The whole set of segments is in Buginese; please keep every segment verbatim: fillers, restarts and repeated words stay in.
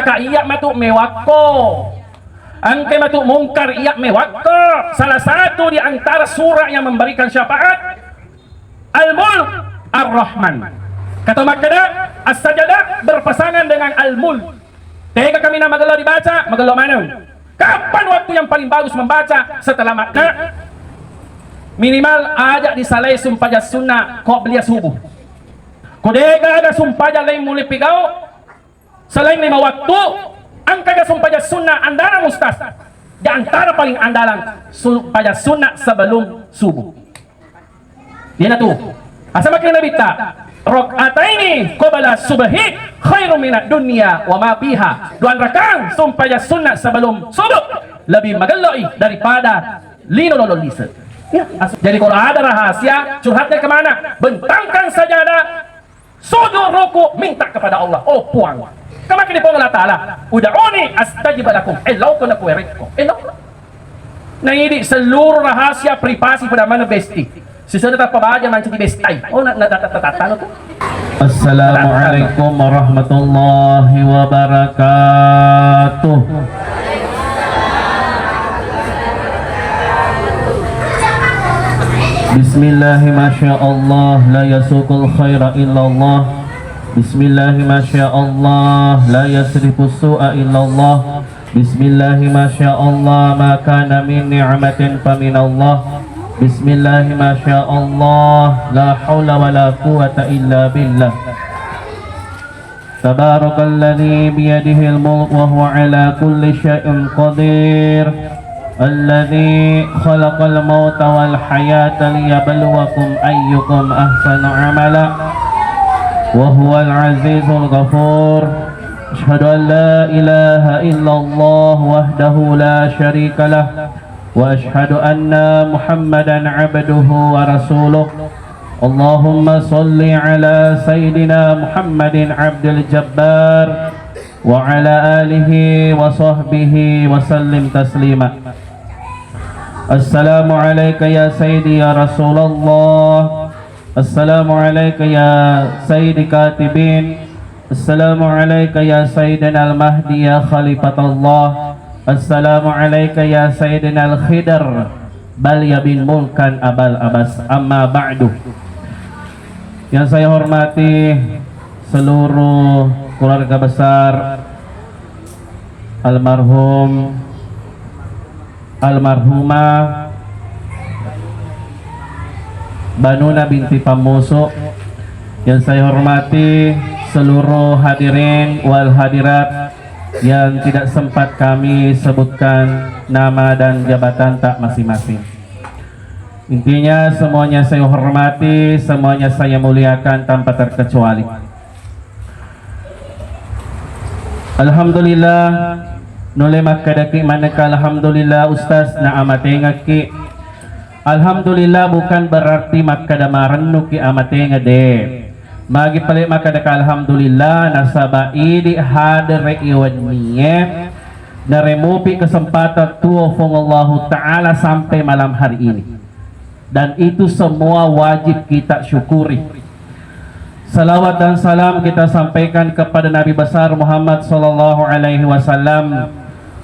Ka iya matu mewakko. Engka matu mungkar iya mewakko. Salah satu di antara surah yang memberikan syafaat, Al-Mulk Ar-Rahman. Kata makkeda, As-Sajadah berpasangan dengan Al-Mulk. Tega kami na magello dibaca, magello maneng. Kapan waktu yang paling bagus membaca? Setelah makna, minimal aja disalai sumpajang sunna qobliyah subuh. Ko dega ada sumpajang lain mulle pigau, selain lima waktu, engkaga sumpajang sunna andalan, Ustaz? Di antara paling andalan, sumpajang sunna sebelum subuh. Iyanatu. Asa makkeda Nabitta, "Rak'ataini qabla subhi khairum minad dunya wa ma fiha." Dua rakaat sumpajang sunna sebelum subuh lebih magelloi daripada lino lolo lise. Ya, as-, jadi kalau ada rahasia, curhatnya kemana? Bentangkan sajadah, sujud ruku, minta kepada Allah. Oh Puang, kemaka di Puang Allah Ta'ala, "Ud'uni astajib lakum." Eh, lao kena kuerekko. Eh, lao. Nah, ini seluruh rahasia privasi pada mana besti. Sisada tanpa baja mancaji bestai. Oh, nak, nak, nak, nak, nak, nak, nak. Assalamualaikum warahmatullahi wabarakatuh. Bismillah, masya Allah, la yasuqul khaira illallah. Bismillah, masya Allah, la yasrifus su'a illallah. Bismillah, masya Allah, ma kana min ni'matin faminallah. Bismillah, masya Allah, la haula wala quwwata illa billah. Tabarakalladzi biyadihil mulk wa huwa ala kulli syai'in qadir. Alladzi khalaqal mauta wal hayata liyabluwakum ayyukum ahsanu amala. Wa huwal azizul ghafur. Asyhadu an la ilaha illallah wahdahu la syarika lah. Wa asyhadu anna Muhammadan abduhu wa rasuluh. Allahumma salli ala Sayyidina Muhammadin abdil jabbar wa ala alihi wa sahbihi wa sallim taslima. Assalamu alaika ya Sayyidi ya Rasulullah. Assalamu alaika ya Sayyidi Katibin. Assalamu alaika ya Sayyidina Al-Mahdi ya Khalifatallah. Assalamu alaika ya Sayyidina Al-Khidr. Bal ya bin Mulkan Abal Abbas. Amma ba'du. Yang saya hormati seluruh keluarga besar almarhum, almarhumah Banuna binti Pammusu. Yang saya hormati seluruh hadirin wal hadirat yang tidak sempat kami sebutkan nama dan jabatan tak masing-masing. Intinya, semuanya saya hormati, semuanya saya muliakan tanpa terkecuali. Alhamdulillah, nulle makkedaki manengka alhamdulillah, Ustaz, na amatengekki. Alhamdulillah bukan berarti makkeda marennuki amatenga, de. Magi pale makkedaka alhamdulillah, nasaba idi hadere iwennie, naremupi kesempatan tuo Fuang Allahu Ta'ala sampai malam hari ini. Dan itu semua wajib kita syukuri. Salawat dan salam kita sampaikan kepada Nabi besar Muhammad sallallahu alaihi wasallam.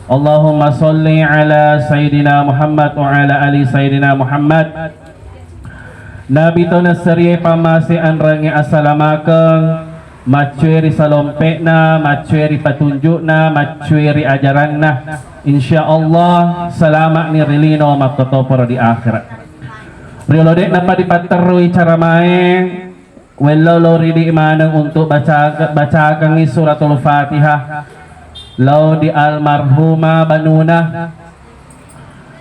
Allahumma salli ala Sayyidina Muhammad wa ala ali Sayyidina Muhammad. Nabi to nasserie pamase anrangi asalamakeng, maccue ri salompe'na, maccue ri patunju'na, maccue ri ajaranna. Insya Allah, salama'ni ri lino makkotoparo di akhirat. Riolo de'napa dipatterrui caramae, wellau lao ridi maneng untuk baca-, bacakengngi suratul Fatihah lao di almarhumah Banuna.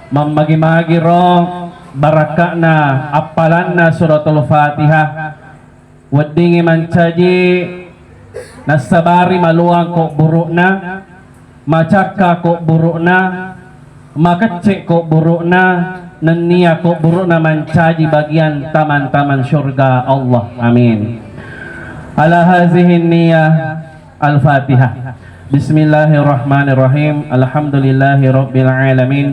Mammagi-magi ro barakka'na appalanna suratul Fatihah. Weddingngi mancaji nassabari maluang ko buru'na, macakka ko buru'na, makecce ko buru'na, nennia ko buru'na mancaji bagian taman-taman syurga Allah. Amin. Ala hazihin niyah. Al-Fatihah. Bismillahirrahmanirrahim. Alhamdulillahi rabbil alamin.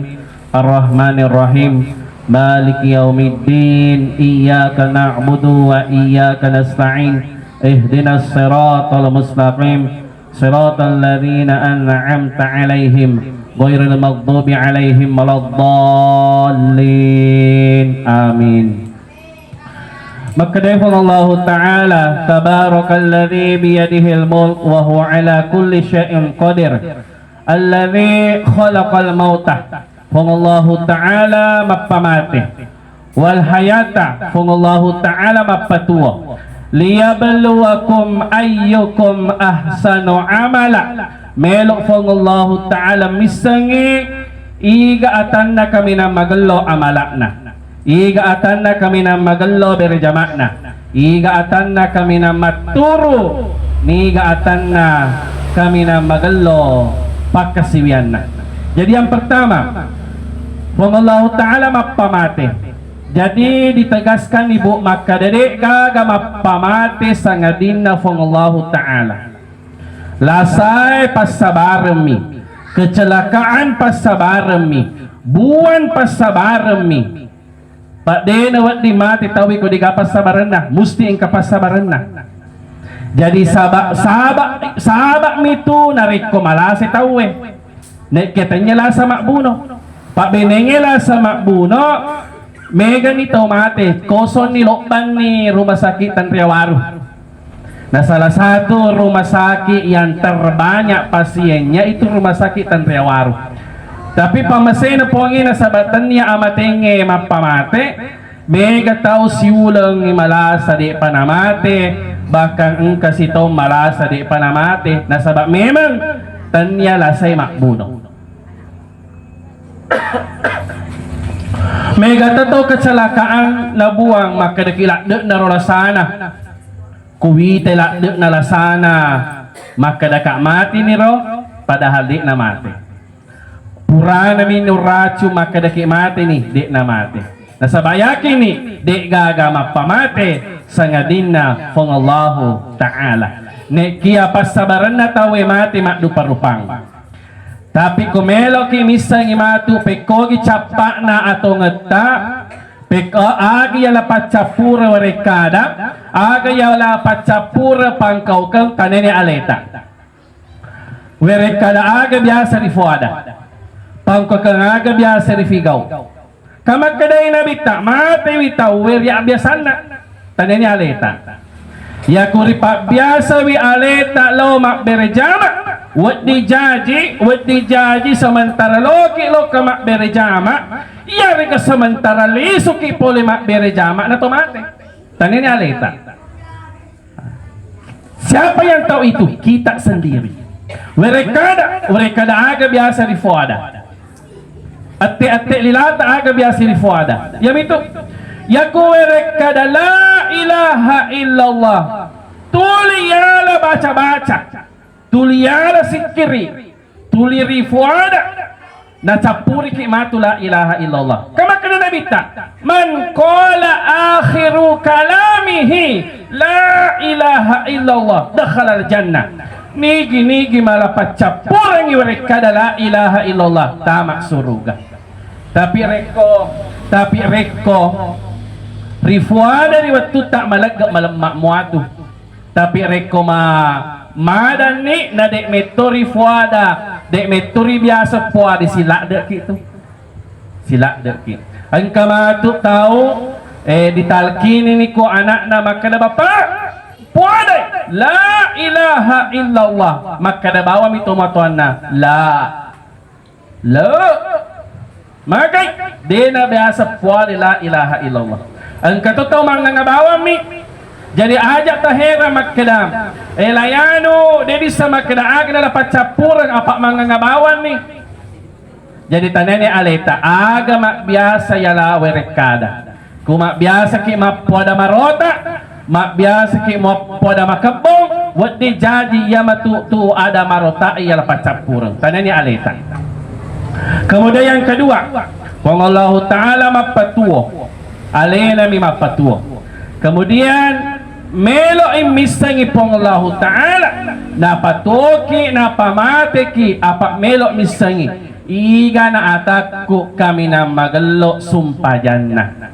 Arrahmanirrahim. Maliki yaumiddin. Iyyaka na'budu wa iyyaka nasta'in. Ihdinas siratal mustaqim. صراط الذين أنعمت عليهم غير المغضوب عليهم ولا الضالين. آمين. Makkedai Puang Allahu Ta'ala, تبارك الذي بيده الملك وهو على كل شيء قدير، الذي خلق الموت. Puang Allahu Ta'ala mappamate. Wal hayata, Puang Allahu Ta'ala mappatuo. Liyabluwakum ayyukum ahsanu amala. Melo Puang Allahu Ta'ala missengngi iga atanna kaminang magello amala'na. Iga atanna kaminang magello bere jama'na. Iga atanna kaminang matturu, niga atanna kaminang magello pakkasiwianna. Jadi yang pertama, Puang Allahu Ta'ala mappamate. Jadi ditegaskan Ibu makkada de' gaga mappamate sangadinna Puang Allahu Ta'ala. Lasae passabaremmi, kecelakaan passabaremmi, buang passabaremmi. Pak de' nawedding mate tauwe ko de'ga passabarenna, musti engka passabarenna. Jadi saba', saba', saba'mi tu narekko malase tauwe. Nekke tennia lasa mabbuno. Pabbenengnge lasa mabbuno, megani tau mate, kosonni lobbanni rumah sakit Tanriawaru. Nah, salah satu rumah sakit yang terbanyak pasiennya itu rumah sakit Tanriawaru. Tapi pamasena Puangnge nasaba tennia amatengnge mappamate, mega tau siulengngi malasa de'pa namate, bahkan engka sitaung malasa de'pa namate, nasaba memang tennia lasai mabbuno. Mega teto kecelakaan nabuang makkedaki ladde'na ro lasana. Kuwita ladde'na lasana, makkedaka matini ro, padahal de'na mate. Puranami nuracung makkedaki mateni, de'na mate. Nasaba yakinni, de'gaga mappamate sangadinna Puang Allahu Ta'ala. Nekia passabarenna tauwe mate maddupa-rupang. Tapi ko meloki missengngi matu pekkogi cappa'na atongetta, pekko agi yala paccappura werekkada, aga yala paccappura pangkaukeng tanene aleta. Werekkada aga biasa rifuada, pangkaukeng aga biasa rifigau. Kamakkedai Nabitta, matewi tauwe ri abbiasanna, taneni aleta. Yaku ripabbiasawi aleta lao mabbere jama, weddi jaji, weddi jaji sementara loki loka mabbere jama, iyarega sementara lisuki pole mabbere jama nato mate. Taneni aleta. Siapa yang tahu itu? Kita sendiri. Werekkada, werekkada aga biasa rifuada. Atte-atte lilata aga biasa rifuada. Yamitu. Yaku werekkada la ilaha illallah. Tuli yala baca-baca. Tuli yala sikkiri. Tuli rifuada. Nacappuriki matu la ilaha illallah. Kamakkeda Nabitta, "Man qala akhiru kalamihi la ilaha illallah dakhalal jannah." Nigi-nigi mala paccappurengngi werekkada la ilaha illallah, tama suruga. Tapi rekko, tapi rekko rifuada ri wettutta malegge malemma muatu. Tapi rekko ma-, madanni na de' metto rifuada, de' metto ribiasa fuada, siladde'ki tu. Siladde'ki. Engka matu tau, eh, ditalkinini ko anakna makkeda, "Bapak, fuadai la ilaha illallah." Makkeda bawami tomatoanna, "La." Lo. Magai, dena biasa fuada la ilaha illallah. Engka to tau manganga bawammi. Jadi aja taherang makkeda, eh, layanu, de' bisa makkeda aga nala paccappureng apa manganga bawammi. Jadi tanene aleta, aga mabbiasa yala werekkada. Ku mabbiasaki mappoada marota, mabbiasaki mappoada makebbong, wedding jaji iya matu tu ada marota iya la paccappureng. Tanani aleta. Kemudian yang kedua, Puang Allahu Ta'ala mappatuo. Alenami mappatuo. Kemudian meloi missengi Puang Allahu Ta'ala, napatuoki, napamateki, apa melo missengi. Igana atakku kaminang magello sumpajanna.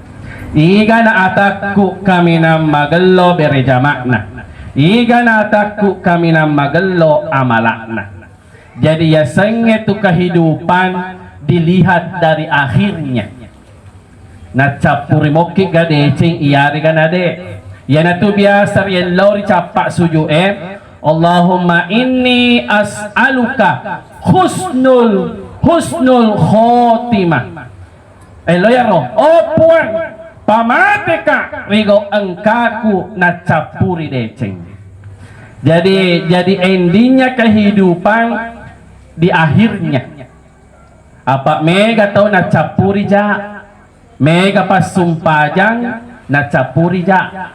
Igana atakku kaminang magello bere jama'na. Iga natakku kaminang magello amala'na. Jadi, yasengnge tu kehidupan dilihat dari akhirnya. Nacappuri mokki ga deceng iyarega nade. Iyanatu biasa riello ricappa suju'e, "Allahumma inni as'aluka husnul, husnul khotimah." Elo yaro, "Oh Puang, pamateka rigo engkaku nacappuri deceng." Jadi, jadi endingnya kehidupan di akhirnya. Apa mega tau nacappuri ja, mega passumpajang nacappuri ja,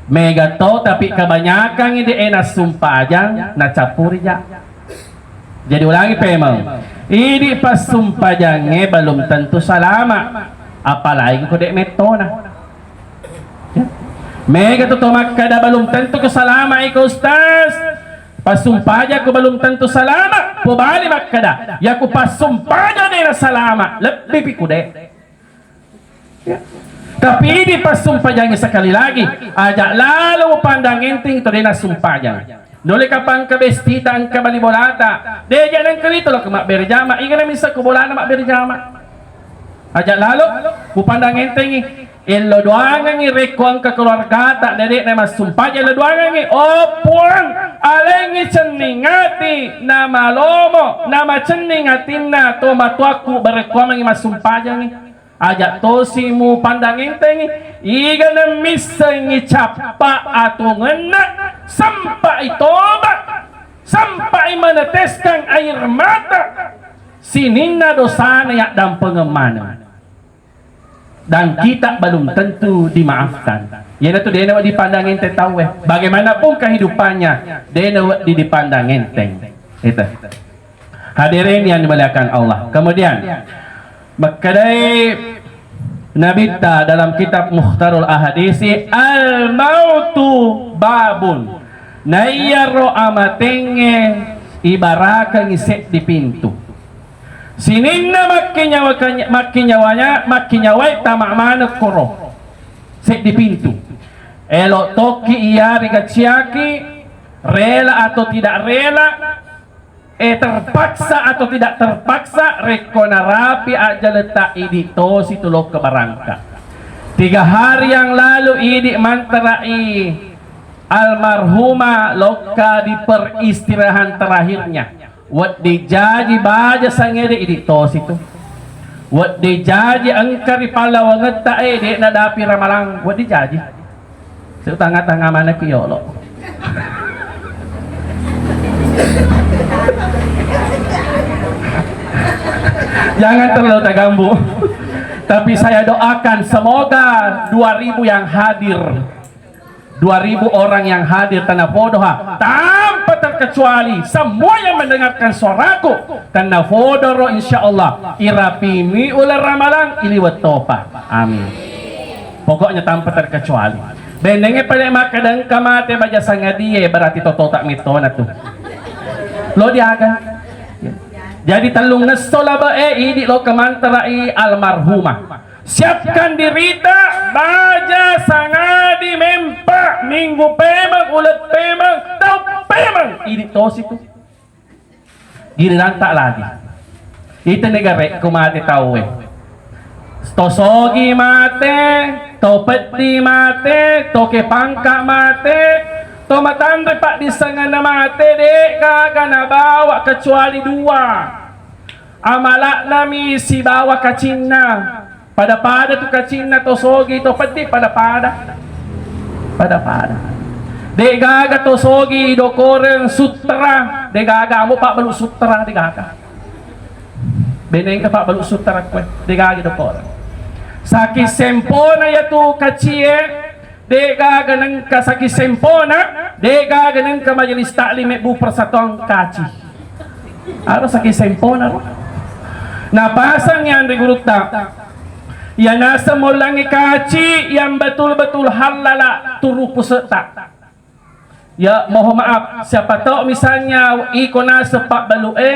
mega tau tapi kebanyakan ide e nassumpajang nacappuri ja. Jadi ulangi pemeng, idi passumpajangnge belum tentu salama, apalagi ko de mettona. Ya. Mega tu to makkada, "Belum tentu ku salama iko Ustaz. Passumpajang ku belum tentu salama." Pobali makkada, "Ya ku passumpajang de na salama, lebbi pi ku de." Ya. Tapi idi passumpajangi sekali lagi, aja lalo pandang enteng to de na sumpajang. Nole kapang ke bestita engka bali bolata. De ja nengka itu lo ke mabbere jama, iga na misa ku bolana mabbere jama. Aja lalo, ku pandang entengi. Ello doangengi rekko engka keluargata, dedekna massumpajang, ello doangengi, "Oh Puang, alengi cenning ati, namalomo, namacenning atinna tomatoakku barekkoamengi massumpajangi." Aja tosi mupandang entengi, iga na missengi cappa atungenna, sempai toba, sempai meneteskan air mata, sininna dosana yaddampengeng maneng. Dan kita belum tentu dimaafkan. Iyanatu dena dipandang enteng tauwe. Bagaimanapun kehidupannya, dena dipandang enteng. Itu. Hadirin yang dimuliakan Allah. Kemudian, makkedai Nabitta dalam kitab Mukhtarul Ahadisi, "Al-mautu babun." Naiyaro amatengnge ibarakengi seddi pintu. Sininna makkinyawa-, makkinyawanya, makkinyawai tama maneng koro. Seddi pintu. Elo tokki iyarega ciaki, rela atau tidak rela, eh, terpaksa atau tidak terpaksa, rekko narapi ajjaletta, idi tosi tu lokka barangka. Tiga hari yang lalu idi mantarai almarhumah lokka di peristirahan terakhirnya. Wedding jaji baja sangede, idi tosi tu. Wedding jaji engka ri pallawangetta, eh, de'na dapi ramalang, wedding jaji. Seu tanga-tanga manekki yolo. Jangan terlalu tagambu. Tapi saya doakan semoga dua ribu yang hadir, dua ribu orang yang hadir, tanapodo ha, tanpa terkecuali semua yang mendengarkan suaraku, tanapodo ro, insya Allah, irapimi uleng ramalang, iliwet topa. Amin. Pokoknya tanpa terkecuali. Bennengnge pale makkeda engka mate baja sangadie, berarti totota mettona tu. Lo diaga. Jadi tellungngesso labe e, idi lo kemantarai almarhumah. Siapkan dirita, baja sangadi mempa, minggu pemeng, uleng pemeng, tau pemeng, idi tosi tu. Gilirantak lagi. Ita negara ko mate tauwe. To sogi mate, to peddi mate, to kepangka mate, to matanre paddissengenna mate, de gaga nabawa kecuali dua. Amala'nami sibawa kacinna. Pada-pada tu kacinna to sogi, to peddi pada-pada. Pada-pada. De gaga to sogi dokoreng sutra, de gaga amo pabbalu sutra, de gaga. Benengka pabbalu sutra kue, de gaga dokoreng. Saki sempona ya tu kacie, de gaga nengka saki sempona, de gaga nengka majelis taklim mebbu persatuan kaci. Aro saki sempona ro. Napasang yang di gurutta. Ya naseng mollangi kaci yang betul-betul hallala turu pusetta. Ya mohon maaf, siapa tahu misalnya iko naseng pabbalu e,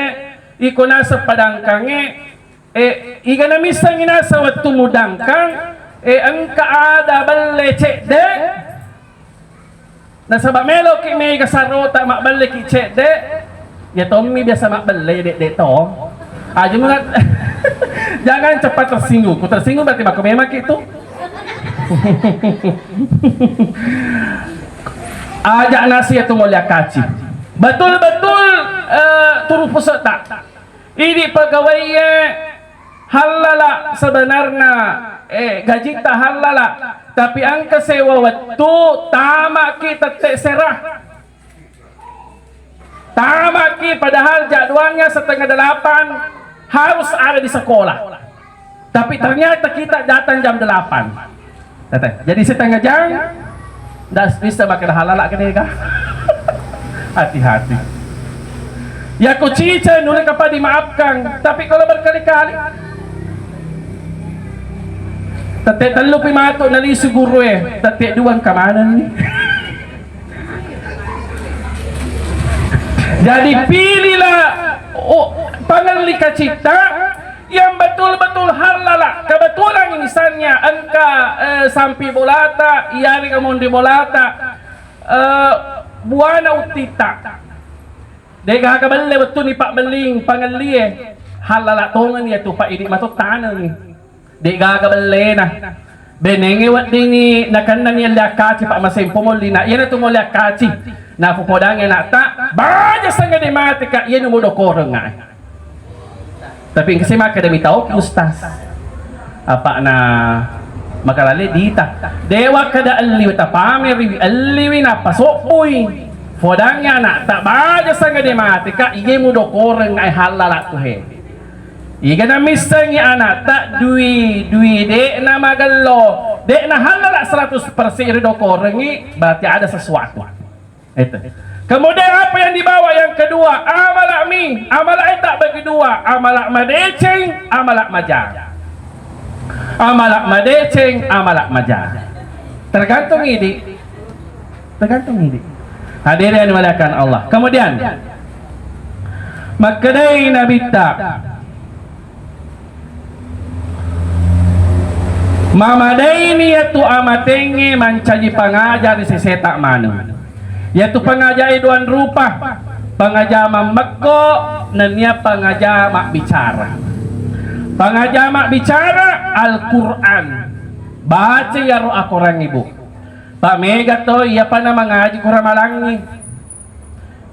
iko naseng padangkange, Eh, igana missengngi naseng wettu mudangkang, eh, engka ada belle cedde, Nasaba' meloki' mega sarota mabbelleki' cedde', ya tommi biasa mabbelle, de', de' to. Aja' mungat, jangan cepat tersinggung. Ku tersinggung berarti mako memang ki tu. Aja' nasi ya tu mulia kaci. Betul-betul, eh, turu pusetta. Idi' pegawaiye hallala' sebenarna, eh, gajitta hallala', tapi engka sewa wettu tamaki tette' sera. Tamaki padahal jadwalnya setengah delapan harus ada di sekolah. Tapi ternyata kita datang jam delapan. Tete. Jadi setengah jam, ndak bisa makan halala' gede kah? Hati-hati. Ya ku cica nuleng kapa dimaafkan, tapi kalau berkali-kali, tette' tellu pi matu nalisu gurue, tette' dua kemana nih? Jadi pilihlah, oh, pangelli kacitta yang betul-betul hallala'. Kebetulan misalnya engka, eh, sampi bolata, iyarega monri bolata, eh, buana uttitta. De'gaga belle wettunni pabbelling pangellie, hallala' tongeng iya tu, pa idi' mato tanengngi. De'gaga bellena. Benengnge weddingngi nakennani elli akkaci, pa masempo mollina. Iyanatu molli akkaci. Napopodangngi ana'ta, baja sangade mate ka, iyanu mudokorengnga. Tapi engka si makkeda mita, oke, Ustaz. Apa'na makalalle dita. Dewa kada elliwi tapameriwi, elliwi nappa sobbui. Fodangngi ana'ta, baja sangade mate ka, iye mudokoreng ai hallala' tu he. Igana missengngi ana'ta dui, dui de'na magello, de'na hallala' seratus persen ri dokorengngi, berarti ada sesuatu. Itu. Kemudian apa yang dibawa yang kedua? Amala'mi, amala'e tabbagi dua, amala' madeceng, amala' maja. Amala' madeceng, amala' maja. Tergantung idi'. Tergantung idi'. Hadirin yang dimuliakan Allah. Kemudian, makkedai Nabitta, mamadaini yatu amatengnge mancaji pangaja ri seseta maneng. Yatu pangajae duang rupa, pangaja mammekko nennia pangaja mabbicara. Pangaja mabbicara Al-Quran. Baca iyaro akorangnge, Bu. Pa mega to iyapa na mangaji kuramalangngi.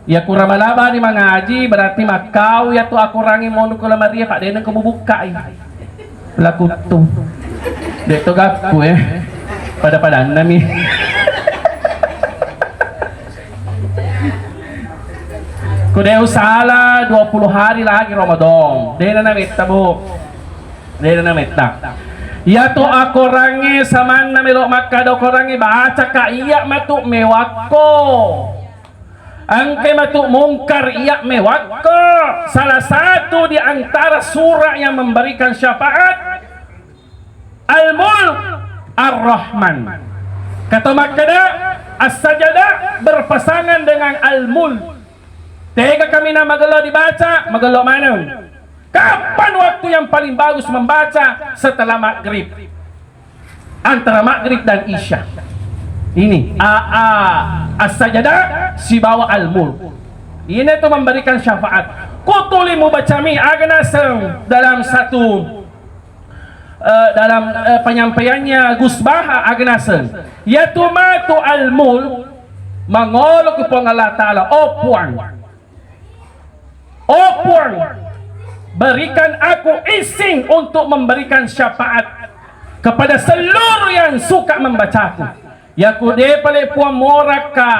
Iya kuramalabani mangaji berarti makkau iyatu akorangnge monro ko lamarie, pa de' nengka mubukkai. Lakuttu. De' to gakku, eh. Pada-padanna mi. Ko de' usala dua puluh hari lagi Ramadan. De' na nametta, Bu. De' na nametta. Iyatu akorangnge samanna melo makkada akorangnge, bacaka iya matu mewakko. Engka matu mungkar iya mewakko. Salah satu di antara surah yang memberikan syafaat Al-Mulk, Ar-Rahman. Kata makkeda, As-Sajadah berpasangan dengan Al-Mulk. Tega kaminang magello dibaca, magello maneng. Kapan waktu yang paling bagus membaca? Setelah maghrib. Antara maghrib dan isya. Ini, a, a, As-Sajadah sibawa Al-Mulk. Ini tuh memberikan syafaat. Kutuli mubacami, aga naseng dalam satu, eh, dalam, eh, penyampaiannya Gus Baha, aga naseng. Yatu matu Al-Mulk mangolo ku Puang Allah Ta'ala, oh Puang. Oh Puang, berikan aku izin untuk memberikan syafaat kepada seluruh yang suka membacaku. Yaku de' pale Puang morakka,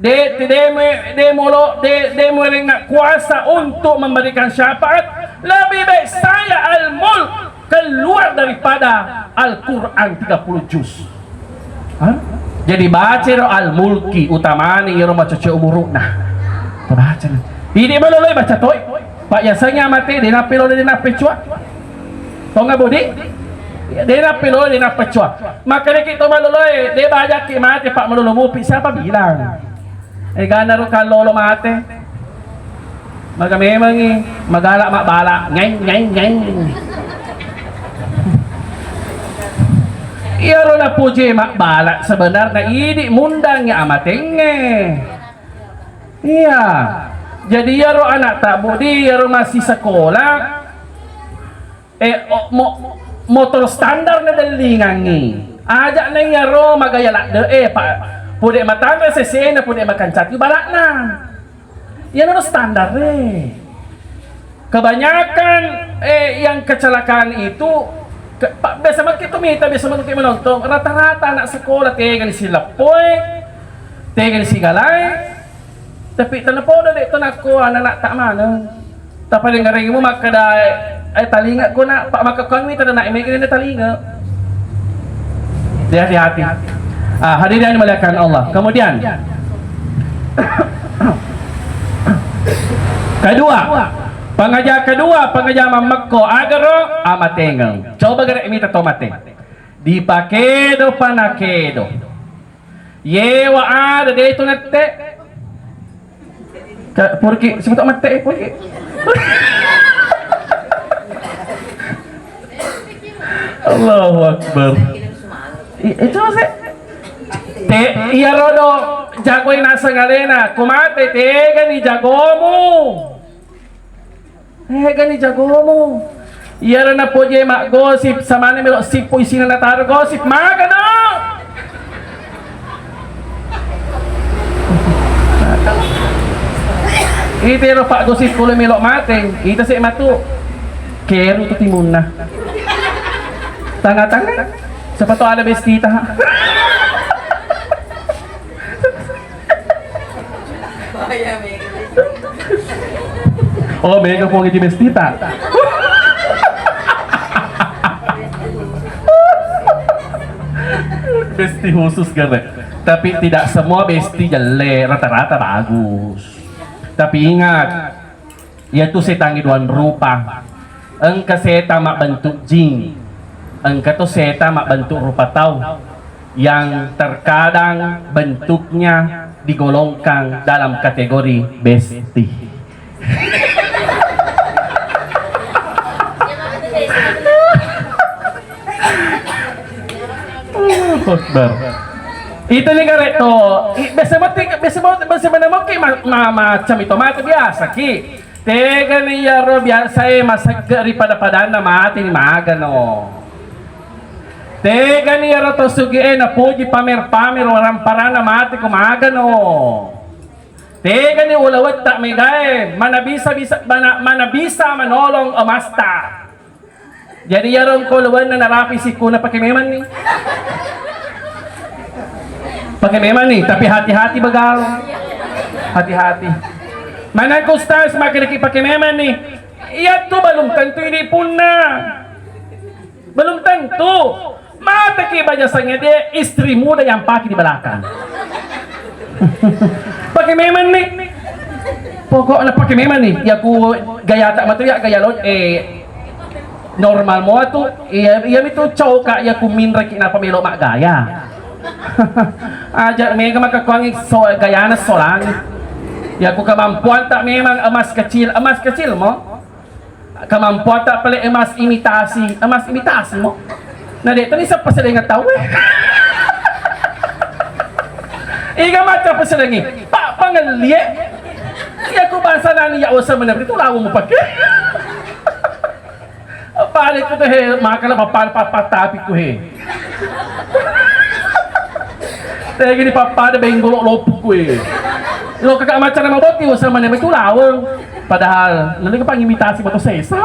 de', de', de' me-, de' molo, de', de' muerengnga kuasa untuk memberikan syafaat, lebih baik saya Al-Mulk keluar daripada Al-Quran tiga puluh juz. Hah? Jadi baca ro Al-Mulki, utamani iyaro macoco umuru'na. Baca. Idi' maloloi baca toi. Pak, biasanya mate, de' nappe lolo, de' nappe cua. Tonga bodi? De' nappe lolo, de' nappe cua. Maka de' ki to maloloi, de' bajaki mate, Pak, malolo mupi. Siapa bilang? Eh, gana ro kallolo mate. Maga memangngi, magala mabbala. Ngeng, ngeng, ngeng. Iyaro napojie mabbala sebenarna idi mundangngi amatengnge. Iya. Jadi iyaro ana'ta budi iyaro masih sekolah, eh, o-, mo-, motor standar nadellingangngi. Aja'na iyaro magaya ladde, eh, pa-, pode matanre sesena, pode makancati bala'na. Iyanaro standar e. Kebanyakan, eh, yang kecelakaan itu, ke-, pa-, biasa maki tu mita, biasa maki menonton, rata-rata anak sekolah tega ni sileppoe, tega ni sigalae, tapi tena podo de' to nakko anak-anak tak mana. Tapi dengarinmu makkeda, eh, talinga ko nak, pak maka kami tena nak mega ni talinga. Jadi hati-hati. Ah, hadirin yang dimuliakan Allah. Kemudian, kedua, pengaja kedua, pengaja mammekko agaro amatengeng. Coba gare mita to mate. Dipake do panakedo. Yewa ada de itu nette. Ka-, purki, siapa tak mate, purki. Allahu Akbar. I-, itu sih. Te, iya rodo, jagoi naseng alena, kumate tega ni jagomu. Tega ni jagomu. Iyaro napoje maggosip, samane melo sippo isina nataro gosip, magano. Itero pak gosip kulo melo mate, ita se matu. Keru tu timunna. Tanga-tanga. Siapa tahu ada bestita. Oh, mega pong iji bestita. Besti khusus gare. Tapi tidak semua besti jelek, rata-rata bagus. Tapi ingat, Iyatu setangnge duang rupa. Engka setang mabbentuk jin, engka to setang mabbentuk rupa tau yang terkadang bentuknya digolongkan dalam kategori besti. Allahu Akbar. Itu ni gare to. I-, biasa mati, biasa mati, biasa mana mungkin ma-, ma-, macam itu mati biasa ki. Tegani iyaro biasae masegge ri pada-padanna mate ni magano. Tegani iyaro to sugie napoji pamer-pamer waramparanna mate ko magano. Tegani ulawetta megae mana bisa, bisa, mana, mana bisa menolong emasta. Jadi iyaro engko lawenna narapi sikkuna pake memang ni. Pake memang ni, tapi hati-hati begal. Hati-hati. Mana ku ustaz makkeda ki pake memang ni. Iyatu belum tentu ini punna. Belum tentu. Mata ki baja sangede istri muda yang pake di belakang. Pake memang ni. Pokokna pake memang ni. Ya ku gaya tak matu ya gaya lo eh Normal mua tu, iya, iya mitu coka iya ku minreki napa melo maggaya. Aja mega maka kuangi so, gayana solangi. Ya ku kemampuan tak memang emas kecil, emas kecil mo. Kemampuan tak pele emas imitasi, emas imitasi mo. Nah, dek tadi siapa sedang tahu eh. Iga macam peselengi, pak pangelie. Ya ku bangsa nani ya usah menang itu lawan mau pakai. Apa ada itu teh, makalah papan papat tapi ku he. Teh gini papa ada benggolok lopuk ku he. Lo kakak macam nama boti usah mana itu lawang. Padahal nanti kepanggil imitasi motor sesa.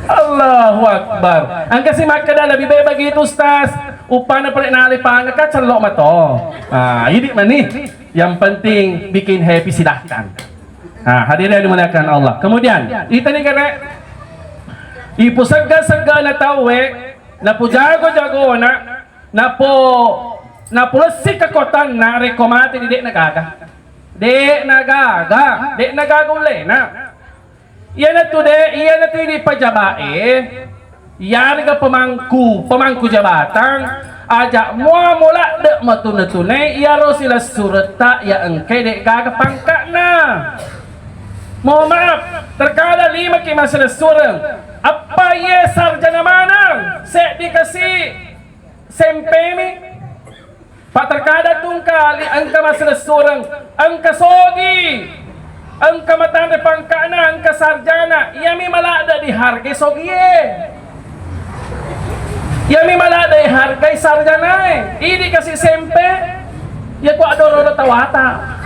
Allahu Akbar. Angka si makkeda lebih baik begitu ustaz. Upana pale nale panga ka cello mato. Ah, ini mani. Yang penting bikin happy silahkan. Nah, hadirin yang dimuliakan Allah. Kemudian, ita ni kere ipusegga-segga na tauwe, napujago-jagona, napo napulessi kekuatanna rekko mate di dek nagaga. Dek nagaga, dek nagaga ullena. Iyanatu de, iyanatu idi pajaba'e, iyarega pemangku, pemangku jabatan, aja mua muladde matune-tune iyaro silessuretta ya engke de gaga pangka'na. Mohon maaf, terkadang lima ki masilessureng, appa Iye sarjana maneng, seddi kasi sempemi. Pak terkadang tu engka li-, engka maselessureng, engka sogi, engka matanre pangkana, engka sarjana, iyami maladde dihargai sogie. Iyami maladde hargai sarjanae. Idi kasi sempe, iya ku adoro tawata.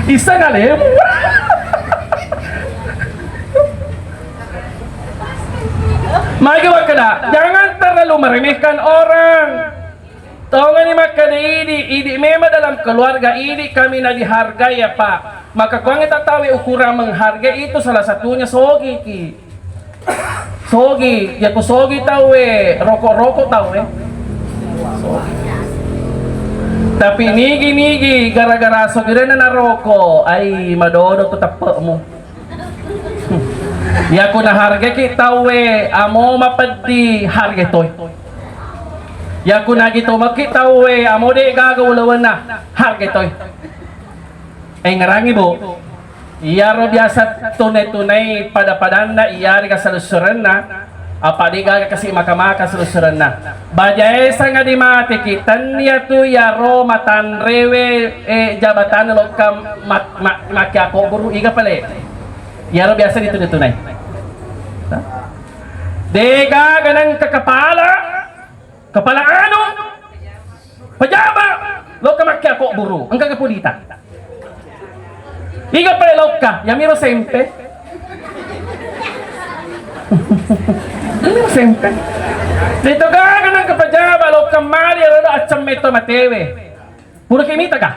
Isa ngalemu. Magi makkeda, jangan terlalu meremehkan orang. Tongani makkeda idi, idi memang dalam keluarga idi kami na dihargai ya Pak. Maka kuangnge tattawe ukuran menghargai itu salah satunya sogi ki. Sogi, ya ku sogi tauwe, rokok-rokok tauwe. Tapi nigi-nigi gara-gara sogi rena na rokok, ai madodo tu teppekmu. Yaku nahargaki tauwe, amo mapeddi, hargai toi. Yaku nagi tomaki tauwe, amo de gaga ulawenna, hargai toi. Engngerangi, Bu. Iyaro biasa tunai-tunai pada-padanna, iyarega salussurenna. Apa de gaga kasi maka-maka selussurenna. Bajae sanga dimateki, tennia tu iyaro matanrewe, eh, jabatan lokka mak-, mak-, makkiako guru iga pale. Iyaro biasa ditune-tunai. De gaga nengka kepala, kepala anu, pejabat, lokka makkiako guru, engka kepudita. Iga pale lokka, yamiro sempe. Yamiro sempe. Deto gaga nang kepajaba lokka mali ero accemme to matewe. Pura ke mita ka?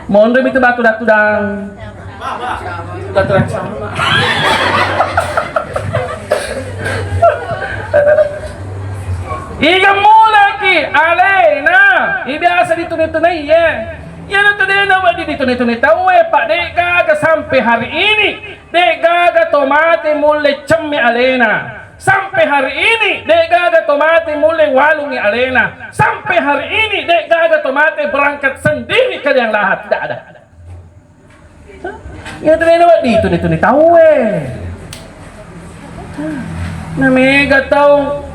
Monro mita batu datu dang. Batu datu dang. Iga mulaki alena, ibiasa ditunai-tunai ye. Iyana tu dena wedding ditunai-tunai tauwe, Pak, de gaga sampai hari ini. De gaga to mate mulle cemme alena. Sampai hari ini, de gaga to mate mulle walungi alena. Sampai hari ini, de gaga to mate berangkat sendiri ke liang lahat. Tidak ada. Ya, tu nene wedding tuni-tuni tauwe. Na mega tau.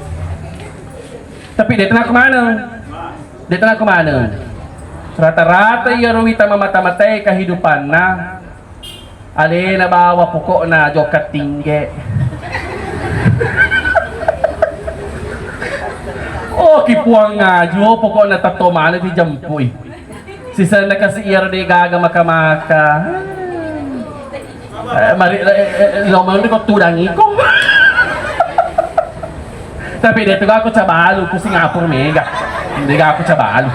Tapi de tenako maneng. De tenako maneng. Rata-rata iyaro wita mamata-matai kehidupanna. Alena bawa pokokna jokka tingge. Oh, ki puang ngaju, oh, pokokna tetto maneng dijempui. Sisenna kasi iyaro de gaga maka-maka. Eh, mari, eh, eh, eh, lo mau ko tudang iko. Tapi de tu aku cabalu ku Singapura mega. De aku cabalu.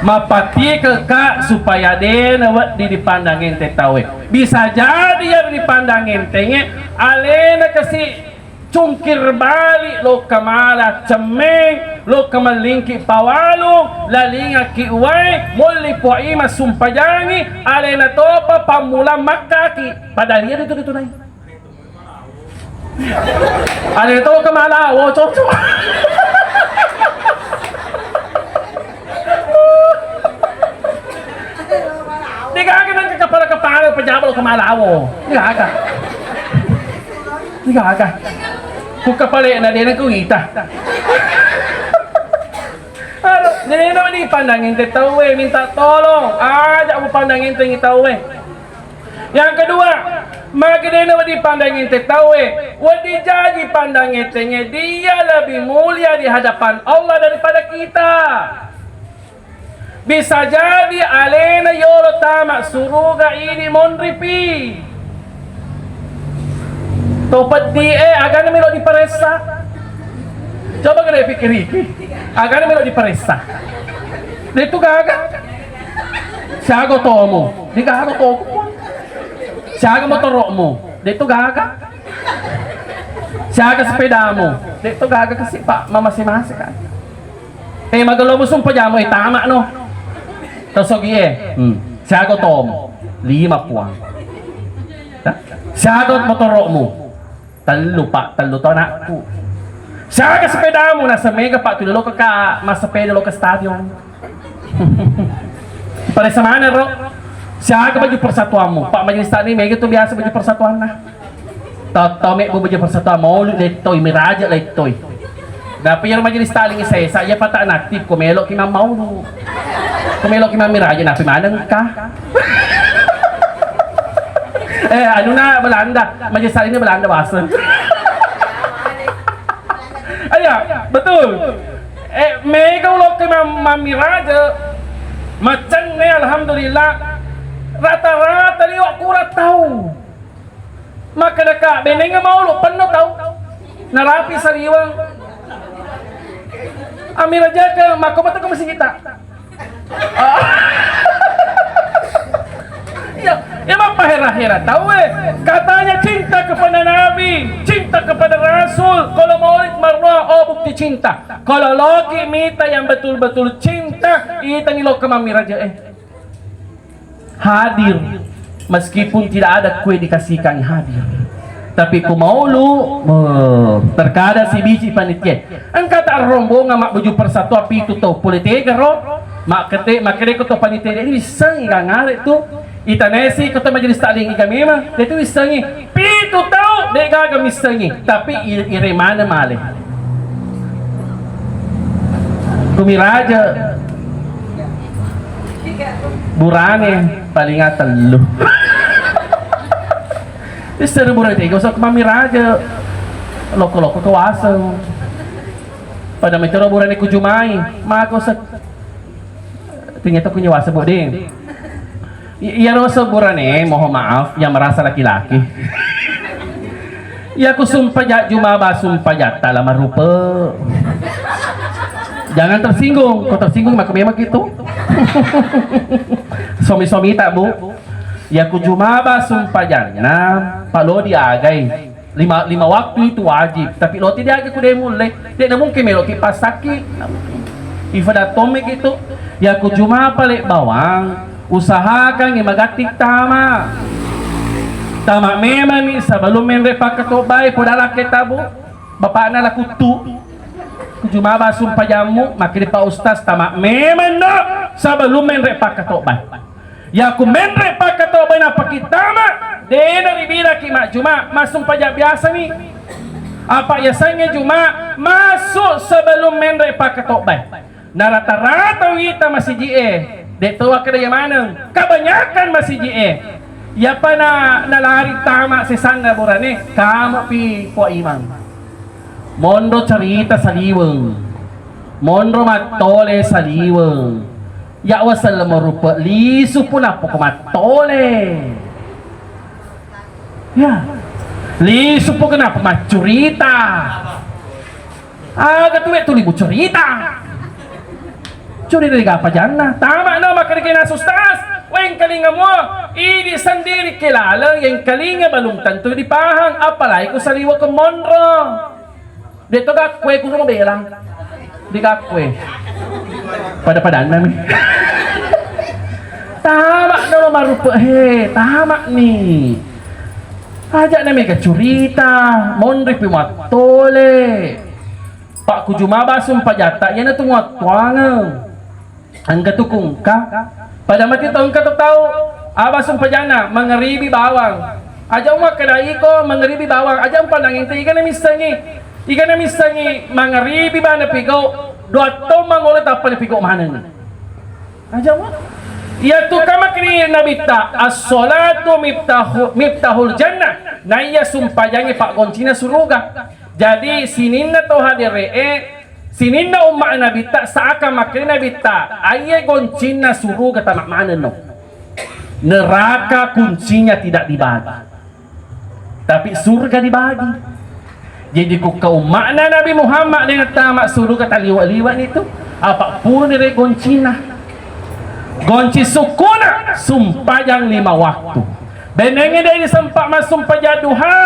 Mappatie ke, Kak, supaya de na wedding dipandang enteng tauwe. Bisa jadi ya dipandang entengnge alena kasi cungkir balik lokka mala cemmeng, lokka mellingki pawalu, lalingaki uwai, molli puai masumpajangi, alena topa pammula makkaki, padahal iya ditu ditunai. Alena to lokka malawo, cocok. Degaga nang kepala-kepala pejabat lokka malawo. Degaga. Degaga. Ku kepala na dena ku ita. Aduh, jadi na dipandang ente tauwe minta tolong. Aja aku pandang ente tauwe. Yang kedua, magi de na wedding pandang ente tauwe, wedding jaji pandang entengnge dia lebih mulia di hadapan Allah daripada kita. Bisa jadi alena yolo tama suruga ini monripi. To peddi e, agana melo diparessa. Coba kena pikiriki. Agana melo diparessa. Itu gaga. Siaga otomu? De gaga otoku. Siaga motoromu? De tu gaga. Siaga sepedamu? De tu gaga kasi, Pak, mamase-mase kan. Eh, magello musumpajamu, eh, tama no. Tosogi e. Hmm. Siaga otomu? Lima puang. Hah? Siaga motoromu? Tellu, Pak, tellu to anakku. Siaga sepedamu? Naseng mega, Pak, tu loka ka massepeda loka stadion. Paressa maneng ro. Siaga baju persatuanmu? Pak Majelis Taklim mega tu biasa baju persatuanna. Tau-tau mebbu baju persatuan, maulu lettoi, miraja lettoi. Dapa iyaro Majelis Taklim sesa, iya pata natip ko meloki mammaulu. Ko meloki mammiraja, napi maneng ka? Eh, anuna Belanda, Majelis Taklimna Belanda bahasa. Iya, betul. Eh, mega ulokke mam-, mammiraja, maccenne, alhamdulillah. Rata-rata liwa kurang tau. Makkedaka, benengnge maulu, penno tau. Narapi saliweng. Ammirajake, makko metu ke masjid kita. Iya, iya, mappahera-hera tau, eh. Katanya cinta kepada Nabi, cinta kepada Rasul. Kalau maulid marwah, oh, bukti cinta. Kalau loki mita yang betul-betul cinta, itani lokka mammiraja, eh. Hadir. Meskipun tidak ada kue dikasihkan, hadir. Tapi ku maulu, oh, terkadang si biji panitia. Engka tak rombongan mak baju persatuan pitu tau, pole tega ro? Mak kete, mak kete ko to panitia ini bisa nggak ngaret tuh. Itanesi ko to majelis taklim iga memang, itu bisa ngi. Pitu tau, de'gaga missengngi, tapi i-, ire maneng male. Kumiraja burane palinga tellu. Isseru burane tega usah kumamiraja. Loko-loko kawaseng. Pada metero burane kujumai, maka usah Ternyata punya wasa, Bu, ding. I-, iyaro seburane, mohon maaf, yang merasa laki-laki. Ya, aku sumpah ja-, juma ba sumpah jata lah marupa. Jangan tersinggung. Kau tersinggung, maka memang gitu. Suami-suami tak, Bu? Ya, aku juma ba sumpah jana, Pak Lodi agai. Lima, lima waktu itu wajib, tapi loti diaga ku de mulle, de na mungkin meloki pasaki. Ifada tommi gitu. Ya ku juma pale bawang, usahakan i magatti tama. Tama memang ni sebelum menre pakkatobbai, poda lakke tabu, bapakna la kuttu. Ku juma ba sumpah jammu, makkeda Pak Ustaz, tama memang no sebelum menre pakkatobbai. Yaku menre pakkatobbai napakittama, dena ribilaki majjuma, massumpajang biasami. Apa yasengnge juma masuk sebelum menre pakkatobbai. Na rata-rata wita masiji'e, de to wakkeda iya maneng, kebanyakan masiji'e. Iyapa na, nalari tama sesanna burane, kamopi Pak Imam. Monro cerita saliweng. Monro mattole saliweng. Ya wasallamo rupa lisu pun apa ko mattole. Ya. Lisu pun kenapa maccurita? Aga tu tuli bucurita. Curi dari gapa janna? Tama no makkeda kena sustas. Wengkalinga mua, idi sendiri ke laleng, yengkalinga belum tentu dipahang, apalagi ku saliweng ke monro. De to gakkue ku mabela. De gakkue. Pada-padanna mi. Tama dolo marupa he, tama ni. Aja na mega curita, monri pi mattole. Pak kujuma basung pajatta, iyana tu muattuangeng. Engka tu kungka. Pada mati tau engka tu tau, aba sumpajana, mangeribi bawang. Aja makkeda iko mangeribi bawang, aja mpanang ente, igana missengi. Igana missengi mangeribi bana pigau, dua tau mangolo tappa na pigau manenni. Aja wa. Iya tu kama kri Nabitta, as-salatu miftahu-, miftahul jannah. Naiya sumpajangi paggoncina suruga. Jadi sininna tau hadere'e, sininna umma Nabitta, seakan makkeda Nabitta, aiye goncinna suruga tama manenno. Neraka kuncinya tidak dibagi. Tapi surga dibagi. Jadi ku kaumma'na Nabi Muhammad dengan tama suruga taliwa-liwa ni tu. Apa purani re goncinna. Gonci sukuna sumpajang lima waktu. Benengnge de disempa massumpajang duha.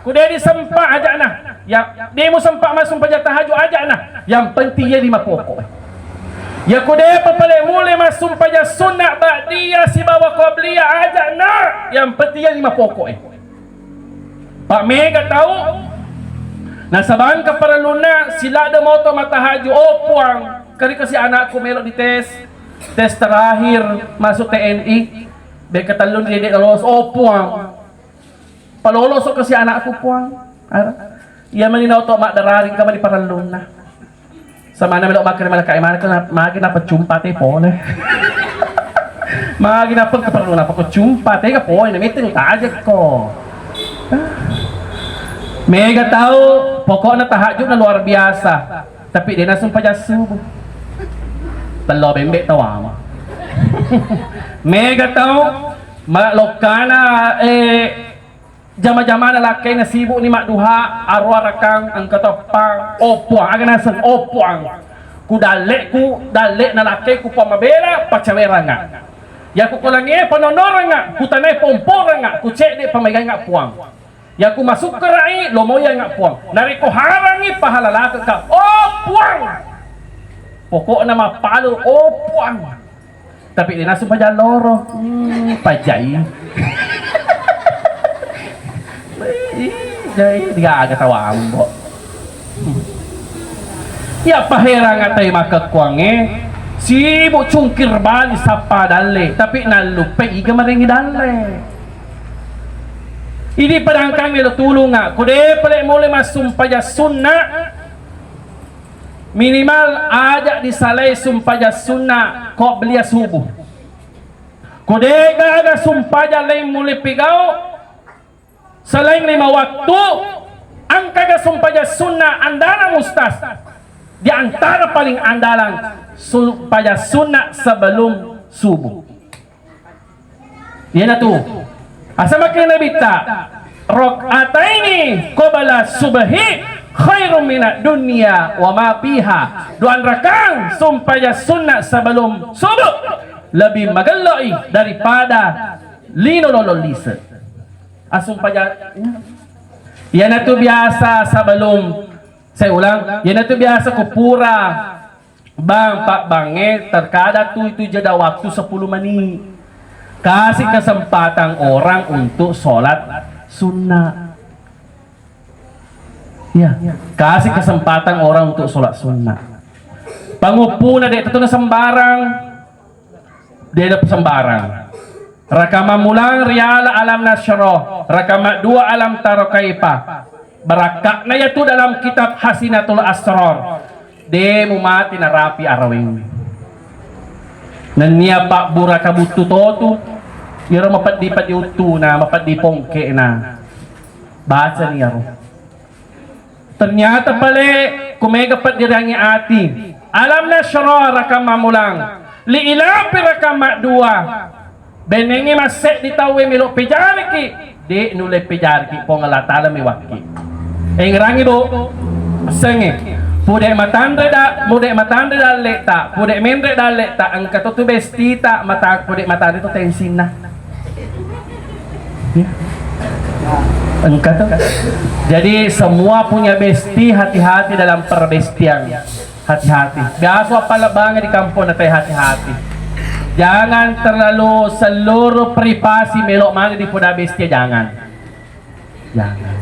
Ku de disempa ajana. Ya, de musempa massumpajang tahajud ajana. Yang penting iya lima pokok. Ya ku de papale mule massumpajang sunna ba'diyah sibawa qabliyah ajana. Yang penting iya lima pokok. Pak mega tau. Nasabangka parellunna silada moto matahaju, oh Puang, kari kasi anakku melo dites. Tes terakhir masuk T N I. Bekka tellung ri dede lolos, oh Puang. Paloloso kasi anakku, Puang. Ara. Iya mani naoto maddarari, engka mani parellunna. Samana melo makkeda malaka, magi na-, magi nappa cumpa te pole. Magi nappa keperlu nappa ko cumpa te ga pole, na metteng tajekko. Mega tau, pokokna tahajudna luar biasa. Tapi de' nasumpajang subuh. Tello bembe tawama. Mega tau, ma-, lokkana, eh, jama-jamana lakkaina sibuk ni madduha, aruarakang engka teppa, oh Puang, aga naseng, oh Puang. Ku dalle'ku, dalle'na lakkaiku Puang mabela, pacaweranga. Yaku kolangie panonoranga, ku tanae pomporanga, ku cedde pamaiganga Puang. Yaku masukkara'i, lomoyanga Puang. Narekko harangi, pahala lakeka, oh Puang. Pokokna mappalu, oh Puang. Tapi de' nasumpajang loro. Hmm, pajai. Ih, jai, digaga tawambo. Iya paherang atai makkekkuangnge, sibuk cungkir bali sappa dalle, tapi nallupai iga marengngi dalle. Idi padangkang melo tulunga, ko de' pale mole massumpajang sunna, minimal aja disalai sumpajang sunna qobliyah subuh. Ko de' gaga sumpajang laing mulle pigau, selain lima waktu, engkaga sumpajang sunna andalan, Ustaz? Di antara paling andalan, sumpajang sunna sebelum subuh. Iyanatu, asa makkeda Nabitta, "Rak'ataini qabla subhi khairum minad dunya wa ma fiha." Dua rakang sumpajang sunna sebelum subuh lebih magello'i daripada lino lolo lise. Asumpajang, iyanatu biasa sebelum, saya ulang, iyanatu biasa ko pura bang, pabbangnge terkadang tu itu jeda waktu sepuluh menit. Kasih kesempatan orang untuk sholat sunnah. Ya, kasih kesempatan orang untuk sholat sunnah. Panguppuna de' tentu sembarang. De' sembarang. Raka mammulang riala Alam Nasyrah, raka maddua Alam Tara Kaifa. Barakka'na yatu dalam kitab Hasinatul Asrar. De' mumati narapi araweng. Nennia pabbura kabuttu totu, iyaro mapeddi-peddi uttuna, mapeddi pongke'na. Bacani iyaro. Ternyata pale, ku mega peddirangi ati. Alam Nasyrah rakang mammulang. Li ilafi rakang maddua. Benengngi masseddi tauwe melo pejariki. De' nulle pejariki, Puang Allah Ta'ala mewakki. Engngerangi, Bu. Sengnge. Pudek matanre da, pudek matanre dalleta, pudek menre dalleta, engka to tu bestita, mata, pudek matanre tu tensinna. Ya. Engka tuh. Jadi semua punya besti, hati-hati dalam perbestian. Hati-hati. Biasa apa lebangan di kampung nanti, hati-hati. Jangan terlalu seluruh privasi melok mana di poda besti, jangan. Jangan.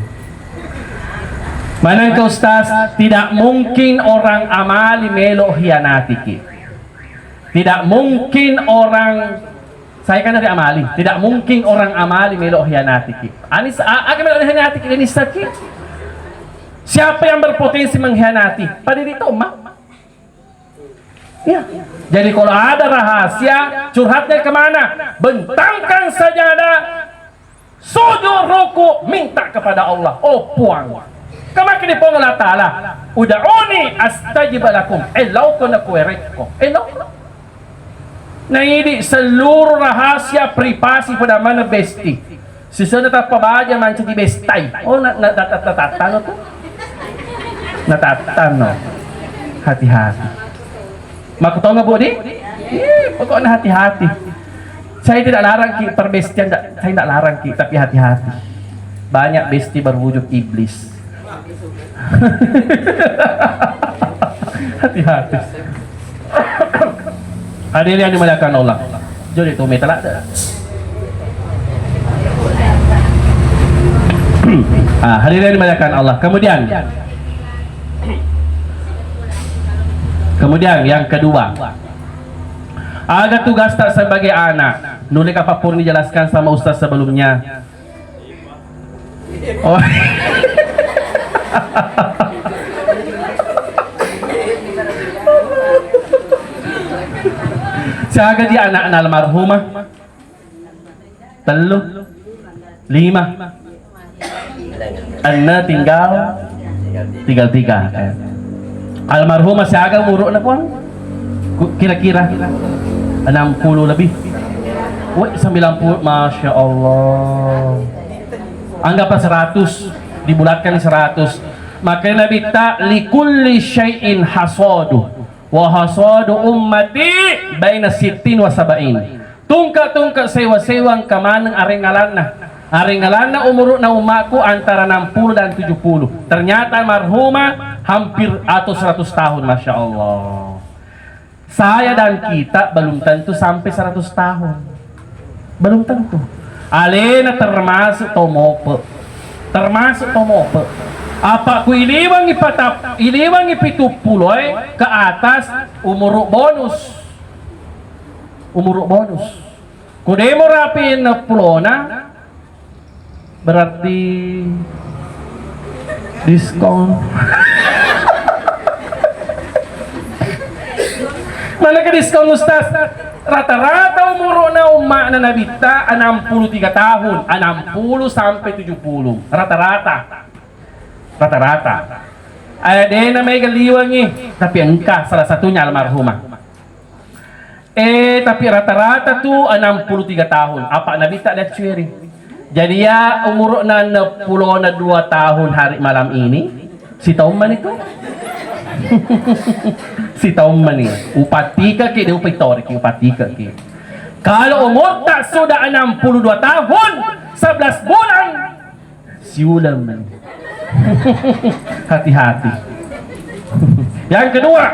Mana ke Ustaz, tidak mungkin orang amali melok hianatiki. Tidak mungkin orang Saya kan dari amali, tidak mungkin orang amali melo hianatiki. Anis, a-, aga melo hianatiki, Anis Saki? Siapa yang berpotensi mengkhianati? Pada diri Toma. Ya. Jadi kalau ada rahasia, curhatnya kemana? Bentangkan sajadah, sujud ruku, minta kepada Allah. Oh, Puang. Kemaka di Puang Allah Ta'ala, "Ud'uni astajib lakum." Eh, lau kena kuerekko. Eh, lau. Naidi seluruh rahasia privasi pada mana besti. Sisena tappa baja mancaji bestai. Oh, na, na, na, na, na, tattano tu. Na tattano. Hati-hati. Makutonga, Bu, di? Ih, pokoknya hati-hati. Saya tidak larang ki perbestian, tidak, saya tidak larang ki, tapi hati-hati. Banyak besti berwujud iblis. Hati-hati. Hadirin yang dimuliakan Allah. Jadi tu metal ada. Ah, hadirin yang dimuliakan Allah. Kemudian, kemudian yang kedua, aga tugas tak sebagai anak. Nulle kapang purani dijelaskan sama ustaz sebelumnya. Oh. Siaga ji anakna almarhumah? Tellu, lima, enne, tinggal, tinggal tiga. Eh. Almarhumah siaga umurna, Puang? Ku-, kira-kira enam puluh lebih. Woi, sembilan puluh, masya Allah. Anggaplah seratus, dibulatkan seratus. Makanya Nabi ta, "Likulli syai'in hasadu, wa hasadu ummati baina sittin wa sab'in." Tungke-tungke sewa-sewa engka maneng arengngalanna. Arengngalanna umuru'na ummaku antara enam puluh dan tujuh puluh. Ternyata marhumah hampir atau seratus tahun, masya Allah. Saya dan kita belum tentu sampai seratus tahun. Belum tentu. Alena termasuk to mope. Termasuk to mope. Apa ku iliwangi patap, iliwangi pitu puloe ke atas, umuru bonus. Umuru bonus. Ku demo rapi enam pulona, berarti diskon. Mana ke diskon, Ustaz? Rata-rata umurna umma'na Nabitta enam puluh tiga tahun, enam puluh sampai tujuh puluh. Rata-rata. Rata-rata. Eh, dena mega liwangi, tapi engka salah satunya almarhumah. Eh, tapi rata-rata tu enam puluh tiga tahun. Apa Nabitta diaccueri. Jadi ya umurna enam puluh dua tahun hari malam ini, sitaung mani tu. Sitaung mani. Upatika ki, dia upatori ki, upatika ki. Kalau umur tak sudah enam puluh dua tahun, sebelas bulan, siuleng mani. Hati-hati. Yang kedua,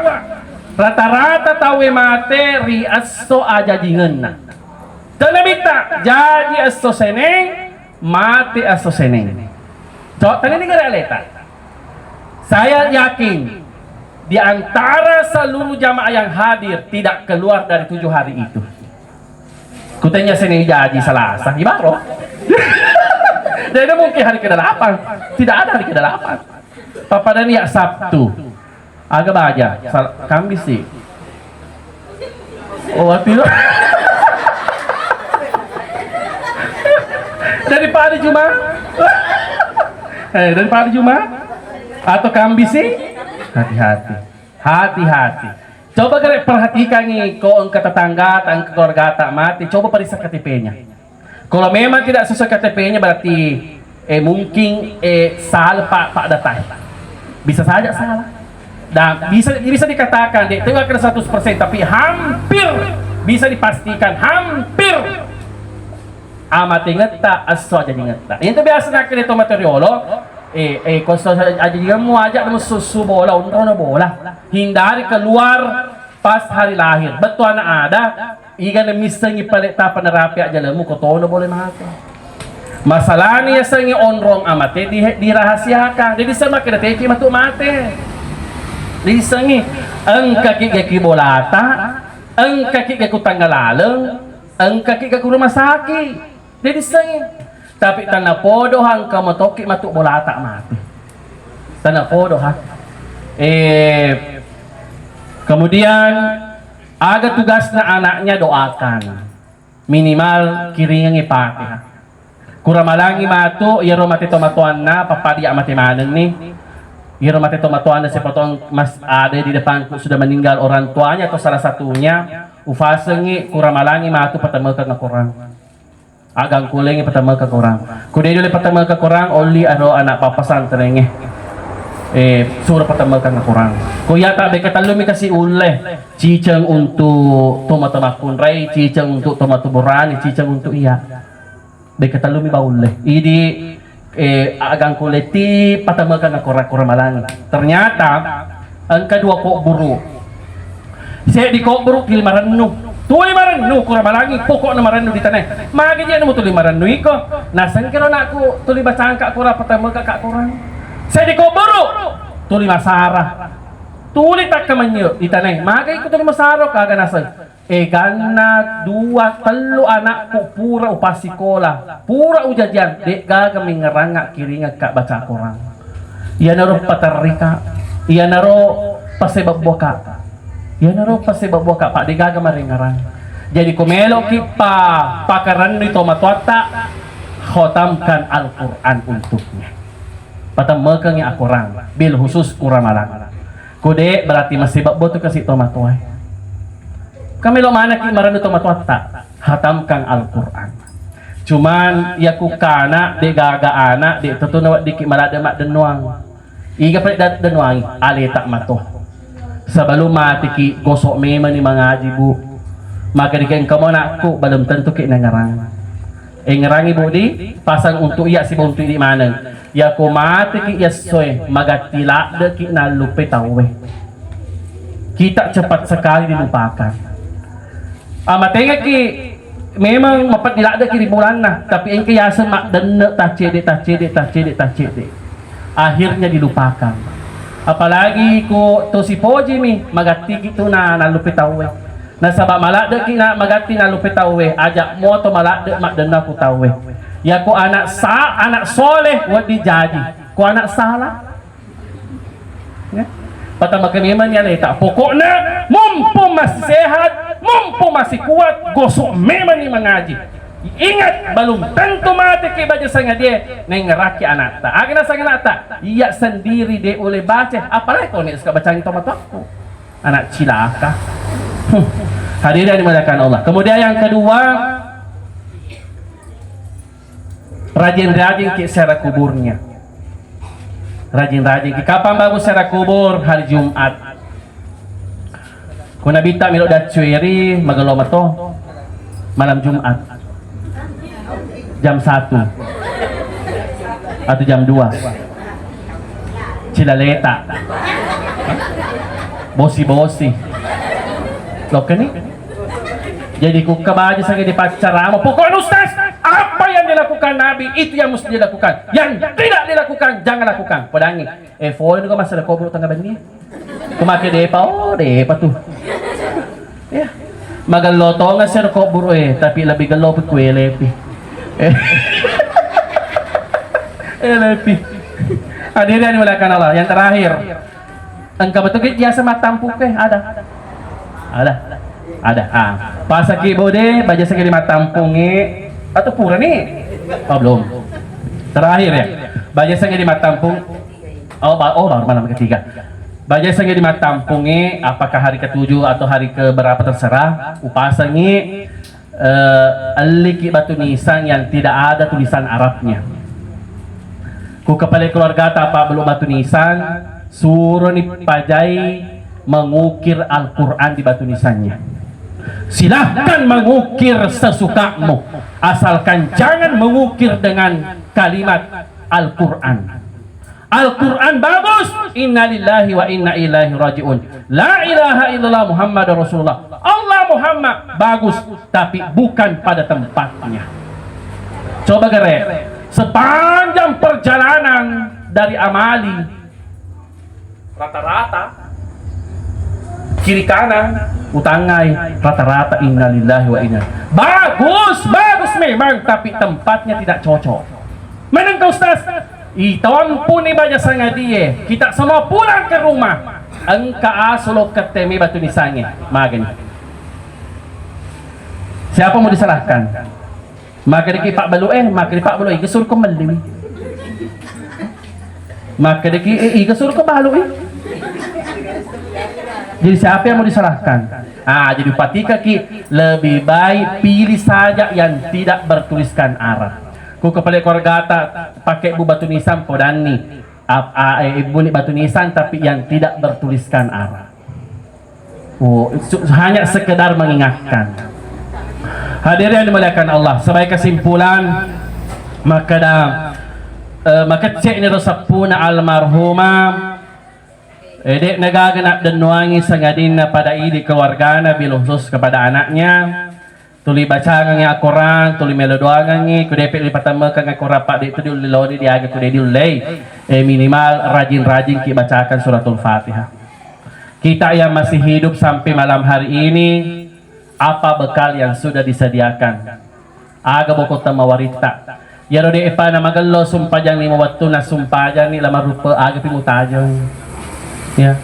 rata-rata tauwe mate ri esso ajajingenna. Tenna Nabitta, jaji esso Seneng, mate esso Seneng. Cok, tadi ini gara aleta. Saya yakin di antara seluruh jamaah yang hadir tidak keluar dari tujuh hari itu. Kutanya Seneng, jaji Salasa, ibaro. Jadi mungkin hari kedelapan. Tidak ada hari kedelapan. Papadani ya Sabtu. Aga baja, Sal-, Kambisi. Oh, ati lo. Daripada Juma. Eh, daripada Juma atau Kambisi? Hati-hati. Hati-hati. Coba kalian perhatikan nih, kok engka tetangga, engka keluarga tak mati, coba periksa K T P-nya. Kalau memang tidak sesuai K T P-nya, berarti, eh, mungkin, eh, salah pak, pak datai. Bisa saja salah. Dan bisa, bisa dikatakan, dek, tidak kena seratus persen, tapi hampir bisa dipastikan, hampir. Amate ngetta, esso aja ngetta. Itu biasa nak kena tomat riolo, eh, eh, kau esso aja, aja kamu ajak kamu susu bola, unrono bola. Hindari keluar pas hari lahir. Betul anak ada, iga na missengi pale tapa narapi aja lemu ko tono boleh mate. Masalahnya yasengi onrong amate di, dirahasiakan. Jadi sama kena teki matu mate. Disengi engka ki gaki bolata, engka ki gaku tanggalaleng, engka ki gaku rumah sakit. Jadi disengi. Tapi tanapodo hangka matoki matu bolata mate. Tanapodo ha. Eh, kemudian aga tugasna anaknya doakan. Minimal kiringengi Fatihah. Kuramalangi matu, iyaro mate tomatoanna, pappadia mate manenni. Iyaro mate tomatoanna sepotong mas ada di depanku sudah meninggal orang tuanya atau salah satunya, ufasengi kuramalangi matu patamekeng Al-Quran. Agangkulengi patamekeng Al-Quran. Kudedole patamekeng Al-Quran, olli aro anak papasantrengnge. Eh, suro patamekeng Al-Quran. Ko iyata beka tellumi kasi ulle. Ciceng untuk tomatoa makkunrai, ciceng untuk tomatoa burani, ciceng untuk iya. Beka tellumi baulle. Idi, eh, agangkuletti patamekeng Al-Quran, kuramalangi. Ternyata engka dua kubburu. Seddi kubburu tuli marennu. Tuli marennu, kuramalangi, pokokna marennu di tanah. Magi je nemu tuli marennu iko. Nasengkiro anakku tuli bacangka kura patamekeng Al-Quran. Seddi kubburu tuli masara. Tuli takkamennye' itanai, magai ku tuli masaro, kaga naseng. Eganna dua tellu anakku pura upassikola, pura ujajiang, de' gaga mengngerangnga kiringekka baca Korang. Iyanaro paterrika, iyanaro pasebabboka, iyanaro pasebabboka, Pak, de' gaga marengngerang. Jadi, ko melo'ki pa, pakarennui tomatoatta, khotamkan Al-Quran untuknya. Patemmekengngi akorang, bil khusus ku ramalang. Ko de', berarti masibabbo tu kasi tomatoae. Kamelo manekki marennu tomatoatta, hatamkan Al-Quran. Cuman, iya ku kana, de' gaga ana', de' tetu naweddikki maladde' maddennuang. Iga pale' da-, dennuangi, aleta' mato. Sebelum mateki, gosok memang ni mangaji, Bu. Maka dikeng kamu anakku, belum tentu ki nengerang. Engngerangngi, Bu, di, pasang untuk iya siba untuk idi maneng. Yako mateki iya essoe, magatti ladde'ki nallupe tauwe. Kita cepat sekali dilupakan. Amatengekki memang mapeddi ladde'ki ri bulanna, tapi engka yaseng maddenne' taccede', taccede', taccede', taccede'. Akhirnya dilupakan. Apalagi ko to sipojimi, magattiki tu na, nallupe tauwe. Nasaba' maladde'ki na magatti nallupe tauwe, aja' muto maladde' maddenna ku tauwe. Yako ana' sa-, ana' soleh wedding jaji. Ko ana' salah, ya. Patamaka memang ni aleta. Pokokna, mumpung masih sehat, mumpung masih kuat, gosok memang ni mangaji. Ingat, belum tentu mateki baja sangadie, nengngerakki anakta. Aga naseng anakta? Iya sendiri de' ule baca, apalagi ko ne suka bacangi tomatoakku. Anak cilaka. Huh. Hadirin yang dimuliakan Allah. Kemudian yang kedua, rajin-rajin ki ziarah kuburnya. Rajin-rajin ki. Kapan bagus ziarah kubur? Hari Jumat. Ko Nabitta melo daccueri, magello mato malam Jumat. Jam satu atau jam dua. Cilaleta. Bosi-bosi. Lokkeni? Jadi kukka baja sange dipaccarama. Pokoknya Ustaz, apa yang dilakukan Nabi, itu yang mesti dilakukan. Yang tidak dilakukan, jangan lakukan. Podangi. Eh, foin ko masalah kubur tengah benni. Kumake depa, oh, depa tu. Ya. Magello tonga sir kubur, eh, tapi lebih gello pi kuelepi. Eh. Elepi. Hadirin yang dimuliakan Allah, yang terakhir. Engka betul ki biasa mattampung ke? Ada. Ada. Ada. Ah, pasaki bode, baja sange di mattampung, eh. Atau pura nih? Oh, belum. Terakhir ya. Baja sange di mattampung. Oh, ba-, oh, baru malam ketiga. Baja sange di mattampung, eh, apakah hari ketujuh atau hari keberapa terserah, upasangi, eh, elliki batu nisan yang tidak ada tulisan Arabnya. Ku kepala keluarga tapa belum batu nisan, suroni pajai mengukir Al-Quran di batu nisannya. Silahkan mengukir sesukamu, asalkan jangan mengukir dengan kalimat Al-Quran. Al-Quran bagus, innalillahi wa inna ilaihi raji'un. La ilaha illallah Muhammad Rasulullah. Allah Muhammad bagus, tapi bukan pada tempatnya. Coba gere, sepanjang perjalanan dari Amali, rata-rata kiri kanan utangai, rata-rata innalillahi wa inna. Bagus, bagus memang, tapi tempatnya tidak cocok. Menengka Ustaz, itampuni baja sangadie, kita semua pulang ke rumah. Engka asolo ketemi batu nisange. Magani. Siapa mau disalahkan? Makkedaki Pak Balu, eh, makkedaki Pak Balu, iga surko melliwi. Makkedaki, eh, iga surko balu, eh. Jadi siapa yang mau disalahkan? Ah, jadi patikaki, lebih baik pilih saja yang tidak bertuliskan Arab. Ku kepala keluargata pakai bu batu nisan podanni. Ap-, a-, eh, ibu ni batu nisan tapi yang tidak bertuliskan Arab. Oh, su-, hanya sekedar mengingatkan. Hadirin yang dimuliakan Allah, sebagai kesimpulan, makkeda, eh, makecce ni ro seppuna almarhumah, eh, de' nagaga naddennuangi sangadinna pada idi keluargana, bil khusus kepada anaknya, tuli bacangengngi akorang, tuli melo doangengngi, ku depe tuli patemmekeng akorang, pa de' tu diulle loni diaga ku de' diullei. Eh, minimal rajin-rajin ki bacakan suratul Fatihah. Kita yang masih hidup sampai malam hari ini, apa bekal yang sudah disediakan? Aga bokotta mawaritta. Iyaro de'pa namagello sumpajang lima wettu, nassumpajanni lamaruppe, agapi mutajeng? Ya.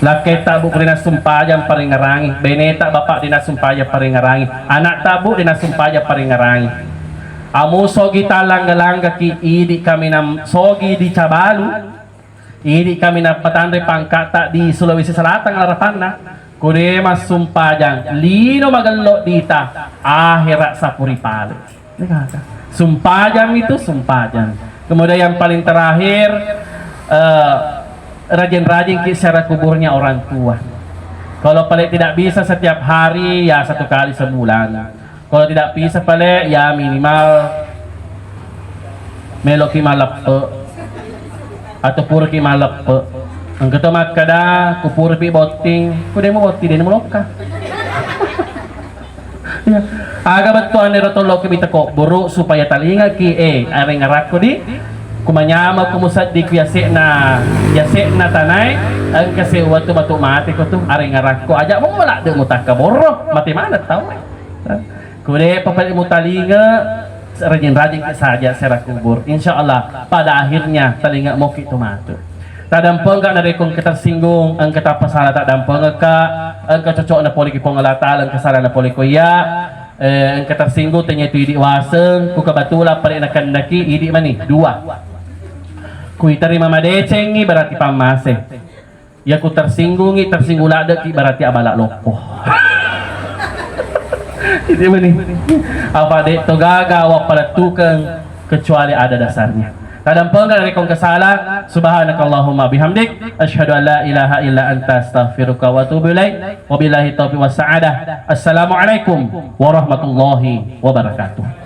Lakketta bu de' nassumpajang paringerangi, beneta bapak de' nassumpajang paringerangi, anakta bu de' nassumpajang paringerangi. Amu sogi talangga-langgaki, idi kami nam sogi di Cabalu, idi kami napatanre pangkata di Sulawesi Selatan larapanna, kude massumpajang lino magello dita, ahera sapuri pale. Sumpajang itu sumpajang. Kemudian yang paling terakhir, eh, rajin-rajin ki ziarah kuburnya orang tua. Kalau paling tidak bisa setiap hari, ya satu kali sebulan. Kalau tidak bisa pale, ya minimal meloki maleppe atau puraki maleppe. Engka to makkeda, kupurpi botting, ku de' mubotting, de' namulokka. Ya. Aga bettuanna ero tolloki mita kobburu supaya talingaki, eh, arengngerakko di, kumanyama ku museddi ku yase'na, yase'na tanae, engka sewwa tu matu mate ko tu, arengngerakko, aja' mo maladde' mutakka borro, mate maneng tau. Kude' papale mutalinga, rajin-rajin ki saja ziarah kubur. Insya Allah pada akhirnya talinga moki tu matu. Tadampengka narekko engka tersinggung, engka tappa sala tadampengekka, engka cocokna pole ki Puang Allah Taala, engka salana pole ko iya, eh, engka tersinggung tanya tu idi waseng, ku kebetulan pale nakendaki idi mani dua. Ku iterima madecengi berarti pammase. Iya ku tersinggungi, tersinggung ladde'ki, berarti abala loppo. Itu mani. Apa de' to gaga wappalettukeng kecuali ada dasarnya. Tadampengka narekko engka sala, subhanakallahumma bihamdik, asyhadu an la ilaha illa anta astaghfiruka wa atubu ilaik. Wabillahi taufiq was sa'adah. Assalamualaikum warahmatullahi wabarakatuh.